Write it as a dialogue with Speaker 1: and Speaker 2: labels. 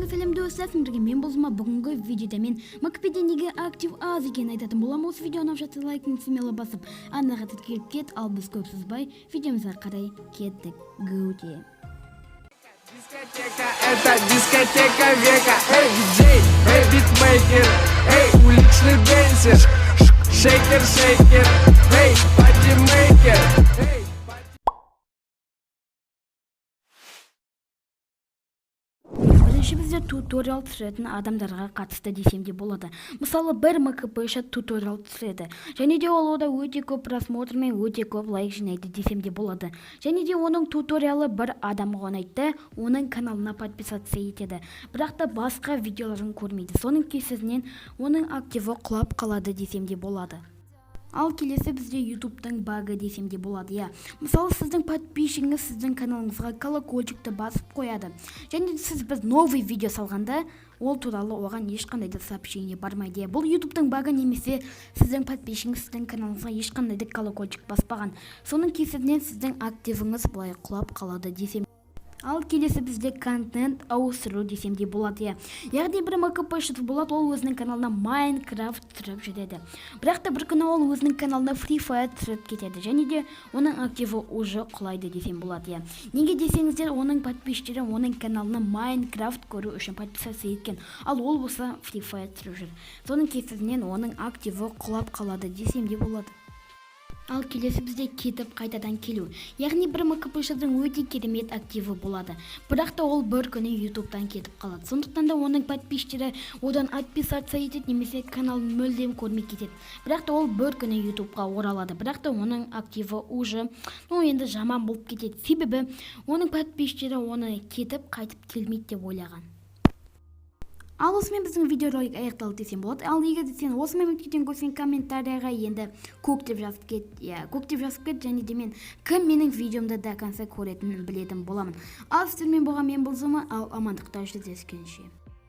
Speaker 1: Баршаңызға сәлем, достар! Сіздерге мен, Бұлзыма. Бүгінгі видеода мен МКПде неге актив аз екенін айтатын боламын. Осы видео ұнап жатса, лайкін смело басып, арнаға тіркеліп кет. Ал біз көп созбай, видеомызға қарай кеттік. Гуте.
Speaker 2: Дискотека, это дискотека века. Эй, диджей, эй, битмейкер. Эй, уличный денсер. Шейкер, шейкер. Эй, патимейкер. Эй,
Speaker 1: Бірінші бізде туториал түсіретін адамдарға қатысты десем де болады. Мысалы, бір МКП туториал түсіреді және де ол ода өте көп просмотр мен өте көп лайк жинайды десем де болады. Және де оның туториалы бір адамға ұнайды да, оның каналына подписаться етеді, бірақ та басқа видеоларын көрмейді. Соның кесірінен оның активі құлап қалады десем де болады. Ал келесі бізде Ютубтың багы десем де болады, иә. Мысалы, сіздің подписчигіңіз сіздің каналыңызға колокольчикті басып қояды және де сіз бір новый видео салғанда, ол туралы оған ешқандай да сообщение бармайды, иә. Бұл Ютубтың багы немесе сіздің подписчигіңіз сіздің каналыңызға ешқандай да колокольчик баспаған. Соның кесірінен сіздің активіңіз былай құлап қалады десем. Ал келесі бізде контент ауыстыру десем де болады, иә. Яғни бір МКП болады, ол өзінің каналына Майнкрафт түсіріп жүреді, бірақ та бір күні ол өзінің каналына Free Fire түсіріп кетеді және де оның активі уже құлайды десем болады, иә. Неге десеңіздер, оның подписчиктері оның каналына Майнкрафт көру үшін подписаться еткен, ал ол болса Free Fire түсіріп жүр. Соның кесірінен оның активі құлап қалады десем де болады. Ал келесі бізде кетіп, қайтадан келу. Яғни бір МКПшдің өте керемет активі болады, бірақ та ол бір күні Ютубтан кетіп қалады. Сондықтан да оның подписчиктері одан отписаться етеді немесе каналын мүлдем көрмей кетеді. Бірақ та ол бір күні Ютубқа оралады, бірақ та оның активі уже, ну, енді жаман болып кетеді, себебі оның подписчиктері оны кетіп, қайтып келмейді деп ойлаған. Ал осымен біздің видеоролик аяқталды десем болады. Ал егер де сен осы моментке көрсең, комментарийға енді көк деп жазып кет, иә, көк деп жазып кет. Және де мен кім менің видеомды до конца көретінін білетін боламын. Ал сіздермен болған мен, Бұлзыма. Ал амандықта жүздескенше!